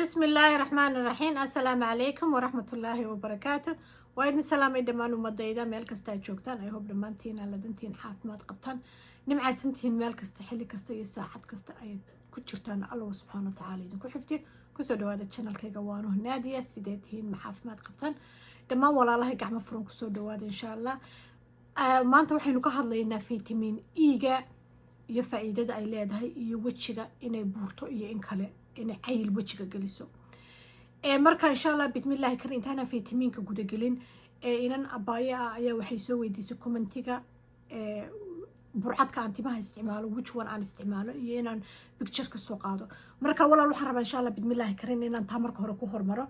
Bismi illaahi raxmaan iraxiim. Assalaamu calaykum waraxmatullaahi wabarakaatu. Waa idin salaamay dhammaan ummadayda meel kasta aad joogtaan. I hope dhammaantiin ladantiin, caafimaad qabtaan, nimcaysantihiin, meel kasta, xilli kasta iyo saacad kasta ayaad ku jirtaan. Allah subxaana wa tacaala idinku xifdiyo. Kusoo dhawaada channelkayga, waanuh Naadiya. Sidee tihiin? Ma caafimaad qabtaan? Dhammaan walaalahay, gacmo furan kusoo dhawaada. Insha Allah maanta waxaynu ka hadlaynaa vitamin E-ga iyo faa-iidada ay leedahay iyo wejiga inay buurto iyo in kale inay cayil wejiga geliso. Marka insha Allah bismillahi kan intaana vitamiinka gudagelin, inan abaayo ah ayaa waxay soo weydiisay commentiga burcadka aan timaha isticmaalo, which one aan isticmaalo, iyo inaan picture ka soo qaado. Marka walaal, waxaan rabaa insha Allah bismillahi karin inaan taa marka hore ku hormaro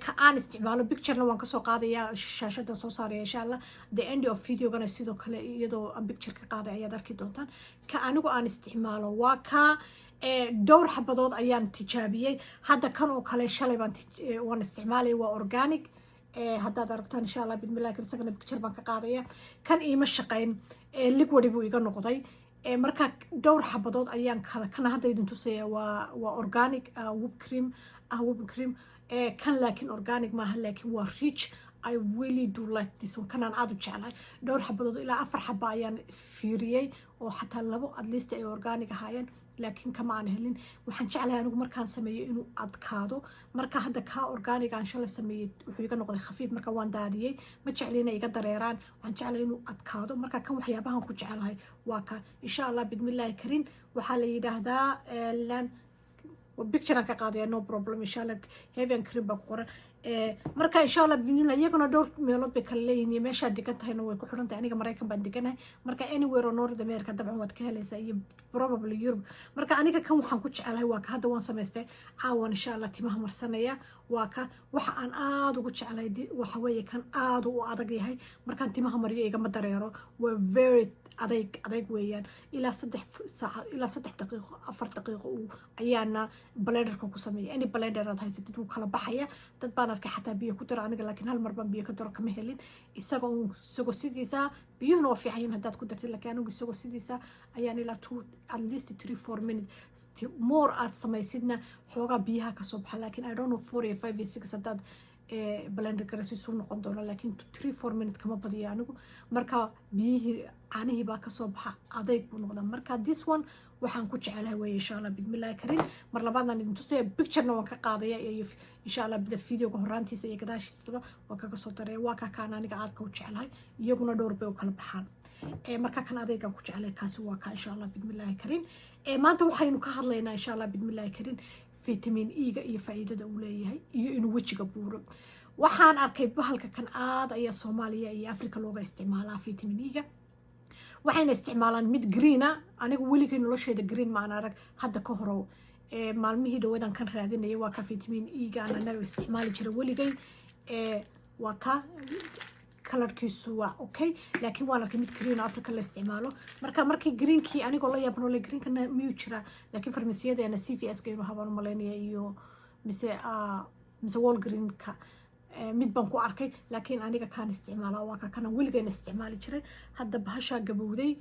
ka aan isticmaalo. Picturena waan kasoo qaadaya, shaashadan soo saaraya insha Allah. The end of videogana sidoo kale iyadoo aan picture ka qaaday ayaad arki doontaan. Ka anigu aan isticmaalo waa ka. Dhowr xabadood ayaan tijaabiyey. Hadda kan oo kale shalay baan waan isticmaalaya. Waa organic. Haddaad aragtaan insha Allah bismillahi kar, isagana picture baan ka qaadaya. Kan iima shaqayn, liquid buu iga noqday. Marka dhowr xabadood ayaan kala kana hadda idin tusaya. Waa organic whip cream ah, whipping cream kan, laakiin organic maaha, laakiin waa rich. I really do like this one. Kanaan aada u jeclahay. Dhowr xabadood, ilaa afar xaba ayaan fiiriyey oo xataa labo at least ay organic ahaayeen, laakiin kama aan helin. Waxaan jeclahay anigu markaan sameeyo inuu adkaado. Marka hadda kaa organic aan shalay sameeyey wuxuu iga noqday khafiif, marka waan daadiyey. Ma jecli inay iga dareeraan, waxaan jeclahay inuu adkaado. Marka kan waxyaabahan ku jeclahay waa ka. Insha Allah bidmillaahi karin, waxaa la yidhaahdaa lan picture aan ka qaadaya, no problem. Insha Allah heavy and cream baa ku qoran. Marka insha Allah bismillah, iyaguna dhowr meelood bay kala leeyihiin iyo meeshaad degan tahayna way ku xidhan tahay. Aniga Maraykan baan deganahay, marka anywhere oo North America dabcan waad ka helaysaa iyo probably Europe. Marka aniga kan waxaan ku jecelahay waa ka. Hadda waan samaystay, caawan insha Allah timaha marsanaya. Waa ka. Waxa aan aada ugu jeclahay waxa weeye kan aada u adag yahay. Markaan timaha mariyo igama dareero. Waa very adayg adayg weeyaan. Ilaa 3 saaca, ilaa 3 daqiiqo, 4 daqiiqo uu ayaana blenderka ku sameeya. Any blender aad haysatid wuu kala baxaya. Dad baan arkay xataa biyo ku daro. Aniga laakiin hal mar baan biyo ka daro, kama helin. Isagoo isagoo sidiisa, biyuhuna waa fiican yihiin haddaad ku dartid, laakiin anigu isagoo sidiisa ayaan ilaa 2, at least 3, 4 minutes more aad samaysidna xoogaa biyaha kasoo baxa. Laakiin I don't know, 4 iyo 5 iyo 6 haddaad blender garasiisuu noqon doono, laakiin 3, 4 minute kama badiyo anigu. Marka biyihii caanihii baa kasoo baxa, adayg buu noqdaa. Marka this one waxaan ku jecelahay weeye. Insha Allah bismillahi karin, mar labaadaan idin tusaya, picturena waan ka qaadaya iyo insha Allah bida videoga horaantiisa iyo gadaashiisaba waan kaga soo daraya. Waa kaa kaan aniga aadka u jecelahay. Iyaguna dhowr bay u kala baxaan. Marka kan adaygaan ku jecelahay kaasi waa kaa. Insha Allah bismillahi karin, maanta waxaynu ka hadlaynaa insha Allah bismillahi karin vitamin E-ga iyo faa'iidada uu leeyahay iyo inuu wejiga buuro. Waxaan arkay bahalka kan aad ayaa Soomaaliya iyo Africa looga isticmaalaa vitamin E-ga. Waxayna isticmaalaan mid greena. Anigu weligay nolosheeda green maan arag. Hadda ka horow maalmihii dhawadan kan raadinaya. Waa ka vitamin E-ga aan anaga isticmaali jiray weligay. Waa ka, colorkiisu waa okay, laakiin waan arkay mid green oo Africa la isticmaalo. Marka markii greenkii anigoo la yaabnole, greenkana miyuu jiraa? Laakiin farmasiyadeena CVS ka inuu habaan umalaynaya iyo mise Walgreenka mid baan ku arkay. Laakiin aniga kaan isticmaala waa ka kana weligayna isticmaali jiray. Hadda bahashaa gabowday,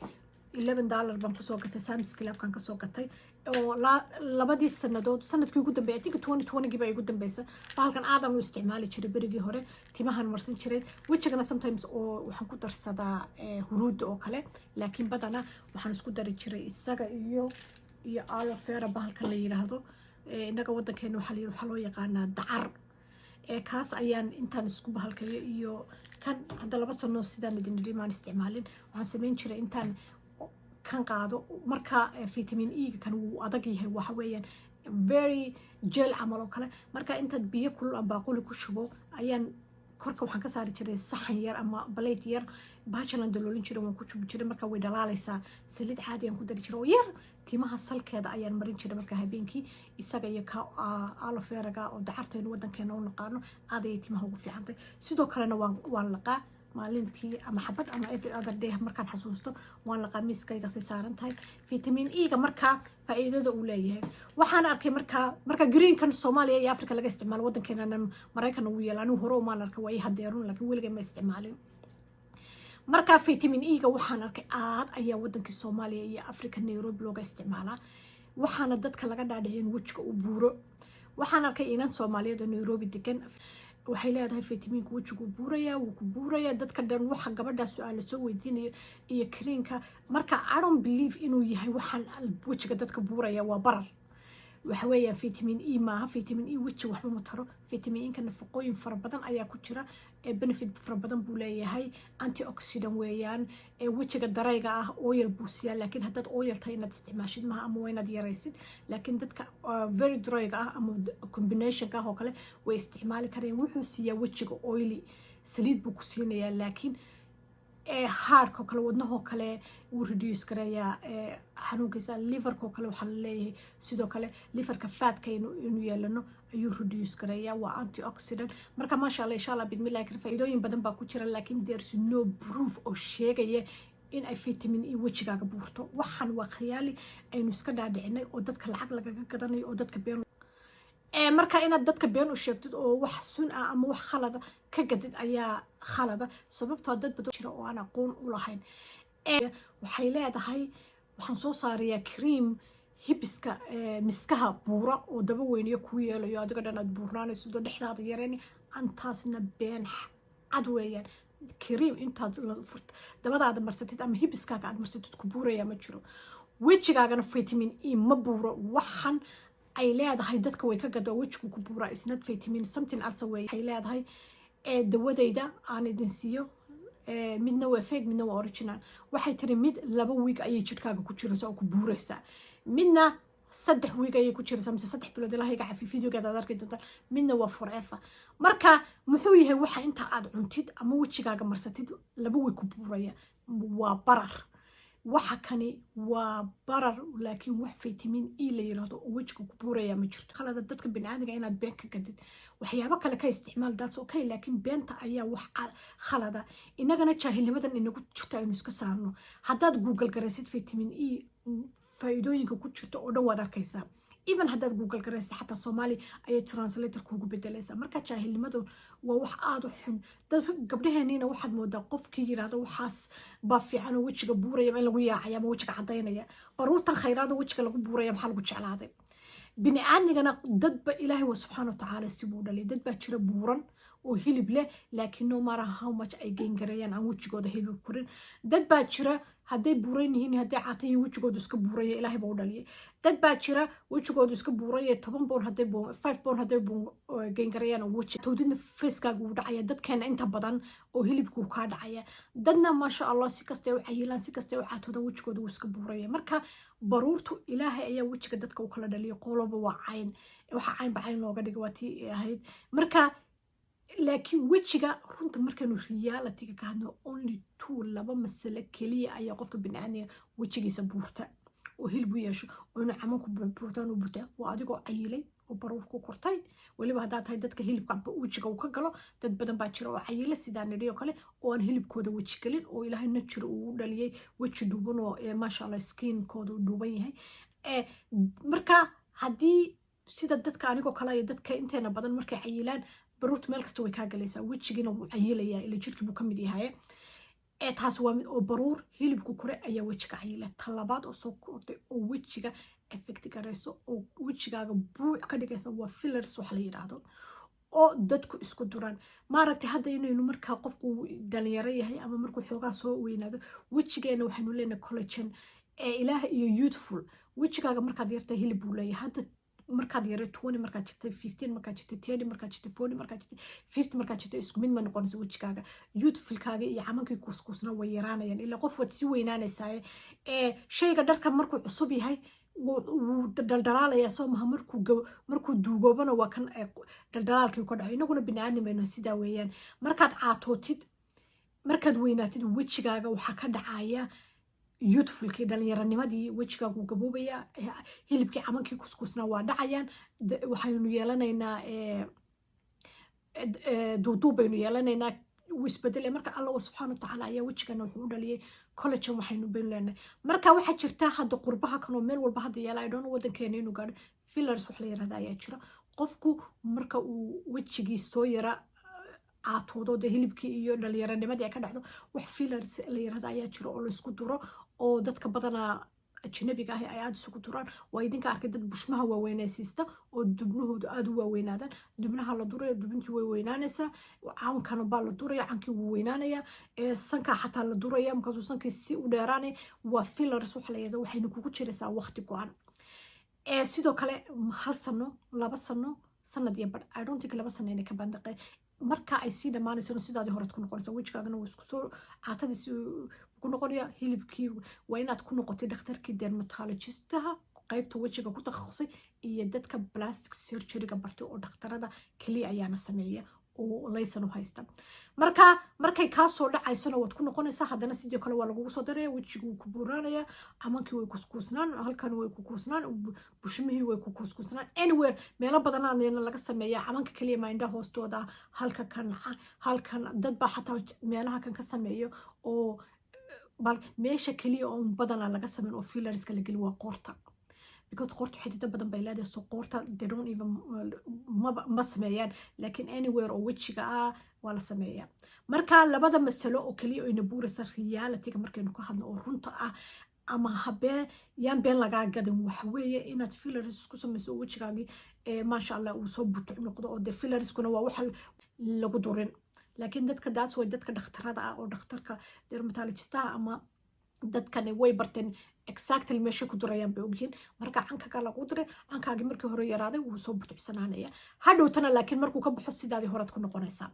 $11 baan kusoo gatay, Sam's Clubkan kasoo gatay. Oo labadii sanadood, sanadkii ugu dambeeyay, I think 2020gii baa igu dambeysa. Bahalkan aadan u isticmaali jiray berigii hore, timahan marsan jiray, wejigana sometimes oo waxaan ku darsadaa huruudda oo kale, laakiin badana waxaan isku dari jiray isaga iyo aloe vera, bahalkan la yiraahdo. Innaga wadankeena waxaa la waxaa loo yaqaanaa dacar. Kaas ayaan intaan isku bahalkayo iyo kan. Hadda 2 sano sidaan idin idhi maan isticmaalin. Waxaan sameyn jiray intaan kan qaado. Marka vitamin E-ga kan wuu adag yahay, waxa weeyaan very gel camal oo kale. Marka intaad biyo kulul aan baaquli ku shubo ayaan korka waxaan ka saari jiray saxan yar ama plate yar. Baashalan daloolin jiray, waan ku shubi jiray. Marka way dhalaalaysaa. Saliid caadi aan ku dari jiray oo yar, timaha salkeeda ayaan marin jiray. Marka habeenkii isaga iyo ka aloe veraga oo dacartaynu wadankeena u naqaano aad ayay timaha ugu fiicantay. Sidoo kalena waan laqaa maalintii ama xabad ama every other day markaan xasuusto waan laqaa. Miiskaygasay saaran tahay. Vitamin E-ga markaa faa'iidada uu leeyahay waxaan arkay marka greenkan Soomaaliya iyo Africa laga isticmaalo, waddankeenana Maraykanna wuu yeela. Anigu hore umaan arkay, waa ii hadeerun, laakiin weligay ma isticmaalin. Marka vitamin E-ga waxaan arkay aad ayaa wadankii Soomaaliya iyo Africa, Nairobi looga isticmaalaa. Waxaana dadka laga dhaadhicin wejiga uu buuro. Waxaan arkay inan Soomaaliyeed oo Nairobi degan. Waxay leedahay vitamin-ka wejigu buuraya, wuu ku buuraya. Dadka dhan waxa gabadhaa su-aala soo weydiinayo iyo cream-ka. Marka I don't believe inuu yahay waxaan wejiga dadka buuraya. Waa barar. Waxa weeyaan vitamin E maaha. Vitamin E weji waxba ma taro. Vitamin E-ka nafaqooyin fara badan ayaa ku jira, benefit fara badan buu leeyahay, antioxidant weeyaan. Wejiga darayga ah oil buu siiyaa, laakiin haddaad oil tahay inaad isticmaashid maaha ama waa inaad yaraysid. Laakiin dadka very dry-ga ah ama combination-ka ah oo kale way isticmaali kareen. Wuxuu siiyaa wejiga oily, saliid buu ku siinayaa, laakiin heart-ko kale, wadnahoo kale wuu reduce gareeyaa xanuunkiisa. Liver-ko kale waxaa laleeyahay sidoo kale liver-ka fat-ka inuu yeelano ayuu reduce gareeyaa. Waa antioxidant. Marka maasha Allah, insha Allah, bidmillahi kar, faa'iidooyin badan baa ku jira, laakiin there's no proof oo sheegaya in ay vitamin E wejigaaga buurto. Waxaan waa khiyaali aynu iska dhaadhicinay oo dadka lacag lagaga gadanayo oo dadka been. Marka inaad dadka been u sheegtid oo wax sun ah ama wax khalada ka gadid ayaa khalada, sababtoo dad badan jira oo aan aqoon u lahayn. Waxay leedahay waxaan soo saarayaa cream hibiska, miskaha buura oo daba weyniyo kuu yeelayo, adiga dhan aad buurnaanayso oo dhexdaada yareen. Antaasna been cad weeyaan. Cream intaad dabadaada marsatid ama hibiskaaga aad marsatid ku buuraya ma jiro. Wejigaagana vitamin E ma buuro. Waxan ay leedahay dadka way ka gado wejigu ku buuraa is not vitamin, something else wey. Waxay leedahay dawadayda aan idin siiyo, midna waa fake, midna waa original. Waxay tiri mid 2 week ayay jidhkaaga ku jiraysa oo ku buuraysaa, midna 3 week ayay ku jiraysaa mise 3 bilood, ilahayga cafi, video-geeda aad arki doontaa, midna waa forever. Marka muxuu yahay waxa inta aad cuntid ama wejigaaga marsatid 2 week ku buuraya? Waa barar. Waxa kani waa barar, laakiin wax vitamin E la yiraahdo oo wejiga ku buuraya ma jirto. Khalada dadka biniaadmiga inaad been ka gadid. Waxyaabo kale ka isticmaal, that's okay, laakiin beenta ayaa wax khalada. Inagana jaahilnimadan inagu jirta aynu iska saarno. Haddaad Google garaysid vitamin E faa'iidooyinka ku jirta oo dhan waad arkaysaa. Even haddaad Google garaysid xataa Soomaali ayay translator kuugu bedelaysaa. Marka jaahilnimadu waa wax aada u xun. Dad gabdhaheeniina waxaad moodaa qofkii yiraahdo waxaas baa fiican oo wejiga buuraya in lagu yaacaya ama wejiga cadaynaya. Baruurtan khayraado wejiga lagu buuraya maxaa lagu jeclaaday? Bini aadmigana dadba Ilaahay wa subxaana watacaala sibuu dhalay. Dad baa jira buuran oo hilib leh, laakiin no matter how much ay gain-gareeyaan aan wejigooda hilib korin. Dad baa jira hadday buuran yihiin, hadday caatan yihiin, wejigoodu iska buuraya, Ilaahay baa u dhaliyay. Dad baa jira wejigoodu iska buuraya, 10 pound hadday, 5 pound hadday gain-gareeyaan oo weji towdidna face-kaaga wuu dhacaya. Dadkeena inta badan oo hilibkuu kaa dhacaya. Dadna maasha Allah, si kastay u cayilaan, si kastay u caatoodaan, wejigooda wuu iska buuraya. Marka baruurtu Ilaahay ayaa wejiga dadka u kala dhaliyay. Qoloba waa cayn, waxaa caynba cayn looga dhigay waa tii ahayd. Marka laakiin wejiga runta markaynu reality-ga ka hadno, only two, laba masale keliya ayaa qofka biniaadmiga wejigiisa buurta oo hilib u yeesho oo inuu camanku buurtaan u buurta. Waa adigoo cayilay oo baruur ku kortay, weliba haddaad tahay dadka hilibka wejiga uu ka galo. Dad badan baa jira oo cayila sidaa nidhi oo kale oo aan hilibkooda weji gelin oo Ilaahay najir uu dhaliyay weji dhuuban oo maasha Allah skin-kooda uu dhuuban yahay. Marka haddii sida dadka anigoo kale iyo dadka inteena badan markay cayilaan, baruurtu meel kasta way kaa galaysaa, wejigiina wuu cayilayaa, ila jirkii buu ka mid yahay. Taas waa mid oo baruur hilibku kore ayaa wejiga cayila. Talabaad oo soo kordhay oo wejiga effect garayso oo wejigaaga buuc ka dhigaysa waa fillers wax la yidhaahdo oo dadku isku duraan. Maaragtay, hadda inaynu markaa qofku dhalinyaro yahay ama markuu xoogaa soo weynaado, wejigeena waxaynu leenahay collagen ee Ilaah iyo youthful. Wejigaaga markaad yartahay hilib buu leeyahay. Hadda markaad yaray, 20 markaad jirtay, 15 markaad jirtay, 30 markaad jirtay, 40 markaad jirtay, 50 markaad jirtay, isku mid ma noqonaysa wejigaaga. Youthful-kaaga iyo camankii kuuskuusna way yaraanayaan, ilaa qof waad sii weynaanaysaa. Ee shayga dharka markuu cusub yahay wuu dhaldhalaalaya, soo maha? Markuu duugoobana waa kan dhaldhalaalkii ka dhaco. Inaguna bini aadam baynu sidaa weeyaan. Markaad caatootid, markaad weynaatid, wejigaaga waxaa ka dhacaya youthful-kii, dhallinyaranimadii. Wejigaagu gaboobaya, hilibkii camankii kuskusna waa dhacayaan. Waxaynu yeelanaynaa duuduub baynu yeelanaynaa, wuu isbedelaya. Marka Allah subxaana watacaala ayaa wejigana wuxuu u dhaliyay collagen waxaynu baynu leenahay. Marka waxaa jirta hadda qurbaha kanoo meel walba hadda yaala, I don't know wadankeena inuu gaadho, fillers wax la yirahda ayaa jira. Qofku marka uu wejigii soo yara caatoodo, dee hilibkii iyo dhallinyaranimadii ay ka dhacdo, wax fillers la yirahda ayaa jira oo laysku duro oo dadka badanaa Ajnabiga ahi ay aada isugu duraan. Waa idinka arkay dad bushmaha waaweynaysiista oo dubnahoodu aada u waaweynaadaan. Dubnaha la duraya, dubintii way weynaanaysaa. Cankana baa la duraya, cankii wuu weynaanaya. Sankaa xataa la duraya, markaasuu sankii si u dheeraanaya. Waa fillers waxa la yidhahda, waxayna kugu jiraysaa waqti go-an. Sidoo kale 1 sano, 2 sano, sanad iyo badh, I don't think 2 sano inay ka bandaqeen. Marka ay sii dhammaanaysona, sidaadii horead ku noqonaysa. Wejigaagana wuu isku soo caatadiisi ku noqonaya, hilibkii. Waa inaad ku noqotay dhakhtarkii dermatologistaha, qaybta wejiga ku takhasusay, iyo dadka plastic surgeryga bartay oo dhakhtarada keliya ayaana sameeya oo laysan u haysta. Marka markay kaa soo dhacaysona, waad ku noqonaysaa haddana. Sidoo kale waa lagugu soo daraya. Wejigii wuu ku buuraanaya, camankii way kuskuusnaan, halkan way ku kuusnaan, bushmihii way ku kuuskuusnaan, anywhere. Meelo badanaana laga sameeya, camanka keliya ma, indha hoostooda, halka kan, halkan. Dad baa xataa meelaha kan ka sameeyo oo bal meesha keliya oo badanaa laga sameyn oo fillerska la geli waa qoorta, because qoorta xididdo badan bay leedahay. So qoorta they don't even ma sameeyaan, laakiin anywhere oo wejiga ah waa la sameeyaa. Marka labada masalo oo keliya oyna buuraysa, realityga markaynu ka hadno oo runta ah, ama habeen yaan been lagaa gadin, waxa weeye inaad fillers ku samayso oo wejigaagii, maasha Allah, uu soo butuc noqdo. Oo dee fillerskuna waa waxa lagu durin, laakiin dadka daas way dadka dhakhtarada ah oo dhakhtarka dermatologistaha ama dadkani way barteen, exactly meeshay ku durayaan bay ogyihiin. Marka cankaga lagu diray, cankaagii markii hore yaraaday wuu soo butucsanaanaya hadhowtana, laakiin markuu ka baxo, sidaadii horead ku noqonaysaa.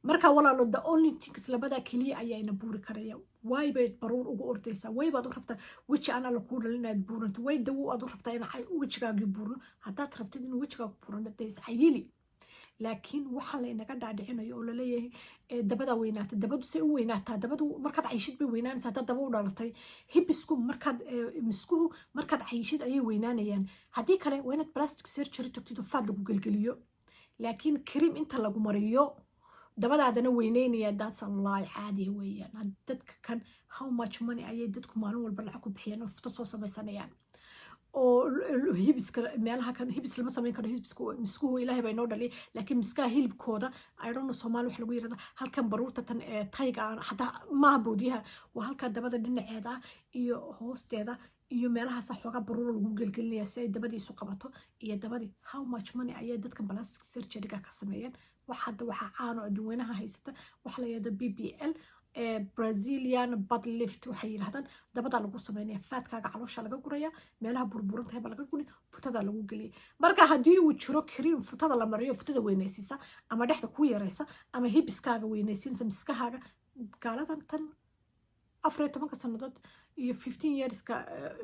Marka walaalo, the only things, labada keliya ayaana buuri karaya. Waay bay baruur ugu ordaysaa? Way baad u rabtaa weji aan Alla kuu dhalin inaad buuranto? Way dawo aad u rabtaa in wejigaagii buurno? Haddaad rabtid inuu wejigaagu buurano, dee iscayili. Laakiin waxaa laynaga dhaadhicinayo oo laleeyahay dabadaa weynaata, dabadu say u weynaataa? Dabadu markaad cayshid bay weynaanaysa. Haddaad daba u dhalatay, hibisku markaad, miskuhu markaad cayshid ayay weynaanayaan. Haddii kale waa inaad plastic surgery tagtid oo fat lagu gelgeliyo. Laakiin cream inta lagu mariyo dabadaadana weyneynaya, that's a lie caadiya weeyaan. Dadka kan how much money ayay dadku maalin walba lacag ku bixiyaan oo futo soo samaysanayaan oo hibiska meelaha kan? Hibis lama samayn karo, hibiska miskuhu Ilaahay baa inoo dhaliyay, laakiin miskaha hilibkooda, I don't know Soomaali wax lagu yirahda, halkan baruurta tan ee tayga aan xataa maaha, boodiyaha, waa halkaa dabada dhinaceeda iyo hoosteeda iyo meelahaas xoogaa baruura lagu gelgelinaya si ay dabadii isu qabato iyo dabadii. How much money ayay dadkan plastic surgeryga ka sameeyeen? Wax hadda waxaa caano adduweynaha haysata waxa la yihahda BBL, Brazilian butt lift waxay yidhahdaan. Dabadaa lagu sameynaya, fatkaaga caloosha laga guraya, meelaha burburan tahay baa laga guraya, futada lagu geliyay. Marka haddii uu jiro cream futada la mariyo, futada weynaysiisa ama dhexda ku yaraysa ama hibiskaaga weynaysiinsa, miskahaaga, gaaladan tan 14-ka sanadood iyo 15 yearska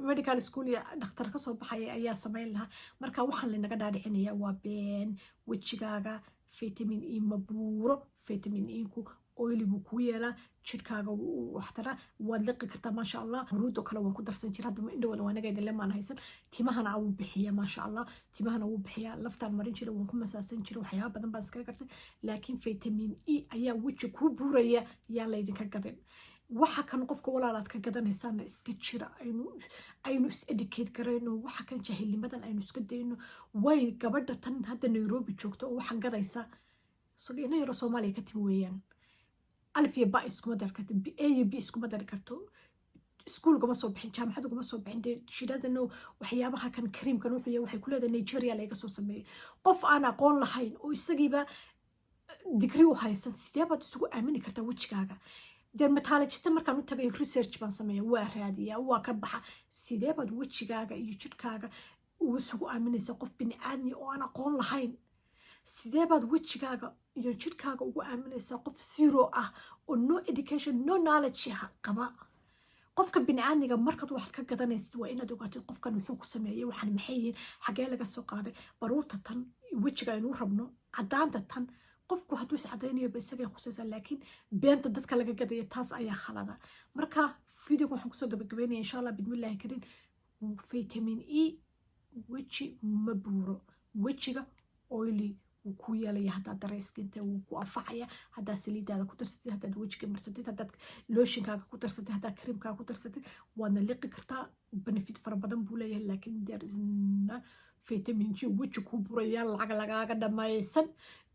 medical school iyo dhakhtar kasoo baxaya ayaa sameyn lahaa. Marka waxaan laynaga dhaadhicinaya waa been. Wejigaaga vitamin E ma buuro. Vitamin E ku oily buu kuu yeelaa, jidhkaaga waxtara. Waad liqi kartaa, maasha Allah. Huruud oo kale waan ku darsan jira, hadda indhawada waa naga idinle maan haysan. Timahana wuu bixiya, maasha Allah, timahana wuu bixiyaa. Laftaan marin jira, waan ku masaasan jira, waxyaaba badan baan iskaga gartay. Laakiin vitamin E ayaa weji kuu buuraya yaan laydinka gadin. Waxa kan qofka walaalaad ka gadanaysaana iska jira. Aynu is educate garayno, waxa kan jahilnimadan aynu iska dayno. Way gabadha tan hadda Nairobi joogto oo waxaan gadaysaa ina yaro Soomaaliya ka timi weeyaan. Alif iyo ba iskuma dari karto, A iyo B iskuma dari karto, iskuul gama soo bixin, jaamacad ugama soo bixin. Dee she doesn't know waxyaabaha kan. Creamkan wuxuu yahay waxay ku leedahay Nigeria laga soo sameeyey. Qof aan aqoon lahayn oo isagiiba degree u haysan, sidee baad isugu aamini kartaa wejigaaga? Dermatologist markaan u tagay, research baan sameeya, waa raadiyaa, waa ka baxa. Sidee baad wejigaaga iyo jidhkaaga isugu aaminaysa qof bini aadmi oo aan aqoon lahayn? Sidee baad wejigaaga iyo jidhkaaga ugu aaminaysaa qof zero ah oo no education, no knowledge qaba? Qofka bini-aadmiga markaad waxaad ka gadanaysid, waa inaad ogaatid qofkan muxuu ku sameeyey, waxaan maxay yihiin, xagee laga soo qaaday. Baruurta tan wejiga aynu rabno, cadaanta tan, qofku hadduu is cadaynayo ba isagay khusaysaa, laakiin beenta dadka laga gadaya taas ayaa khalada. Marka videoga waxaan kusoo gabagabeynaya, insha Allah bidmillahi karim, vitamin E weji ma buuro. Wejiga oily wuu ku yeelaya haddaad dareyskinte, wuu ku anfacaya haddaad saliidaada ku darsatid, haddaad wejiga marsatid, haddaad lotionkaaga ku darsatid, haddaad creamkaaga ku darsatid, waadna liqi kartaa. Benefit fara badan buu leeyahay, laakiin there is no vitamin G weji ku buraya. Lacag lagaaga dhamaysan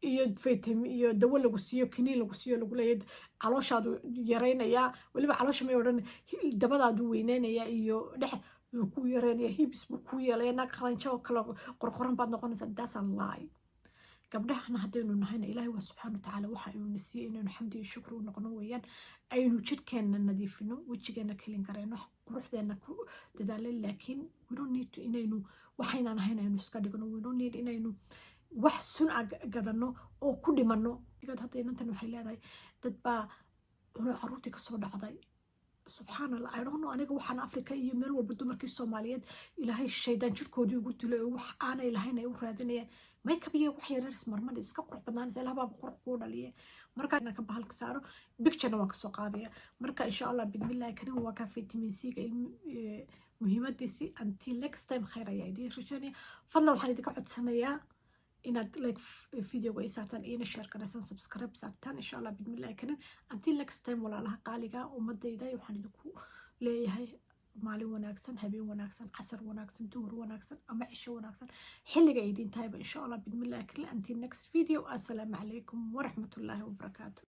iyo vitamin iyo dawo lagu siiyo, kiniin lagu siiyo, lagu leeyahay calooshaadu yaraynayaa, weliba caloosha may odhan, dabadaadu weyneynaya iyo dhex. Yuu ku yareynaya, hips buu ku yeelaya, naag qalanjo oo kale qorqoran baad noqonaysaa. That's a lie. Gabdhahana haddaynu nahayna, Ilaahay waa subxaana watacaala waxa aynu nasiiyey inaynu xamdi iyo shukri u noqono weeyaan. Aynu jidhkeenna nadiifino, wejigeena clean gareyno, quruxdeena ku dadaalay, laakiin we don't need to inaynu waxaynaan ahayn aynu iska dhigno. We don't need inaynu wax sun a gadano oo ku dhimano. Hadda inantan waxay leedahay dad baa cuno, caruurtii kasoo dhacday. Subxaan Allah, I don't know. Aniga waxaan Africa iyo meel walba dumarkii Soomaaliyeed Ilaahay shaydaan jirkoodii ugu dilay oo wax aanay lahayn ay u raadinayaan makeup iyo wax yareers marmadhi iska qurux badnaanaysa. Ilaah baaba qurux kuu dhaliye. Marka inaan ka bahalka saaro, picturena waan kasoo qaadaya. Marka insha Allah bidmillahi karim, waa ka vitamin C-ga muhiimadiisi. Until next time, khayr ayaa idiin rajaynaya. Fadlan waxaan idinka codsanayaa inaad like videoga ay saartaan, iina share garaysaan, subscribe saartaan, insha Allah bidmillahi karim. Until next time, walaalaha qaaliga ummadayda, waxaan idinku leeyahay maalin wanaagsan, habeen wanaagsan, casar wanaagsan, duhur wanaagsan ama cisho wanaagsan, xilliga ay idiin tahayba, insha Allah bidmillahi karim. Until next video, assalaamu calaykum waraxmatullaahi wabarakaatu.